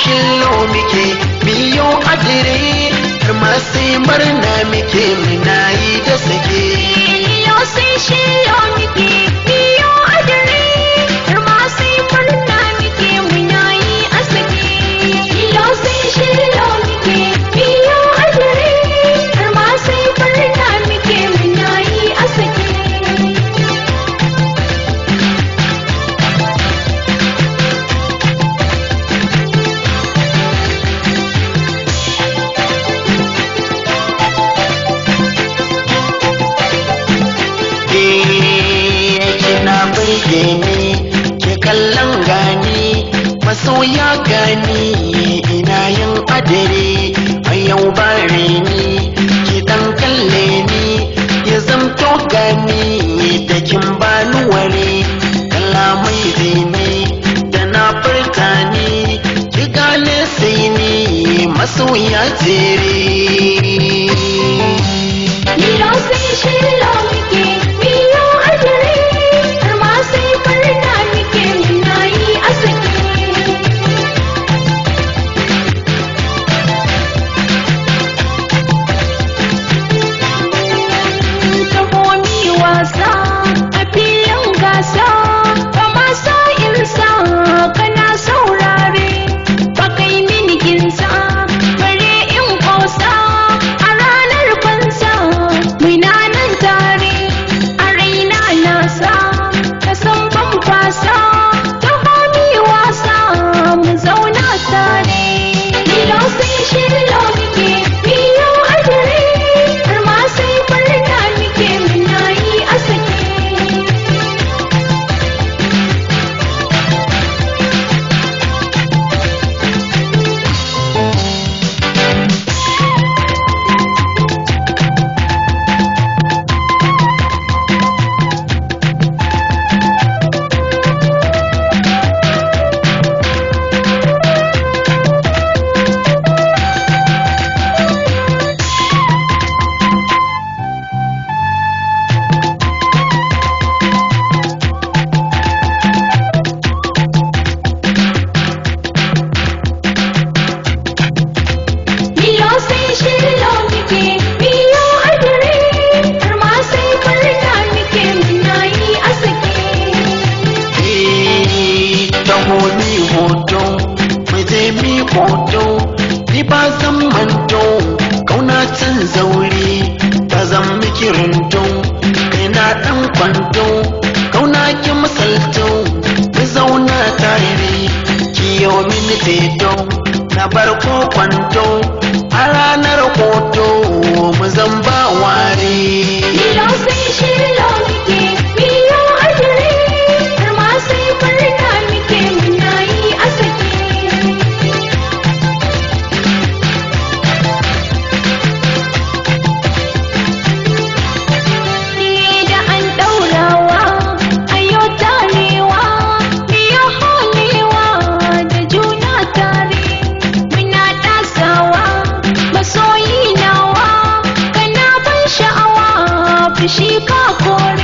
shillo muke biyo adire, har ma sai murna muke muna yi da sake. Lilo sai shillo muke biyo adire, har ma sai murna muke muna yi a sake. Lilo sai shillo muke biyo adire, har ma sai murna muke muna yi a sake. Eh, kina burge ni, ke kallon gani, masoya gani, ina yin adire, a yau bare ni, ki dan kalle ni, ya zamto gani, da kin bani ware, kalamai zini, da na furta ni, ki gane sai ni, masoya jere. Lilo sai shillo muke biyo adire, har ma sai murna muke muna yi a sake. Taho mi wasa a filin gasa, ba ma sa insa kana saurare, ba kai mini kinsa bare in kosa, a ranar fansa muna nan tare, a raina nasa ka san ban fasa. Taho mi wasa mu zauna tare. Lilo sai shillo muke biyo adire, har ma sai murna muke muna yi a sake. Lilo sai shillo muke biyo adire, har ma sai murna muke muna yi a sake. Eh, taho mi hoto, mu je mi hoto, ni ba zan manto, kauna can zauri, ba zan miki runto, kai na dan kwanto, kauna ki misalto, mu zauna tare, ki yau mini teto, na bar ko kwanto, a ranar hoto, mu zan ba ware. Lilo sai shillo muke biyo adire, har ma sai murna muke muna yi a sake. Ni da an ɗaurawa, ayo tarewa, biyo holewa da juna tare. Muna tasawa, masoyi nawa, kana ban sha'awa, fushi ka kore.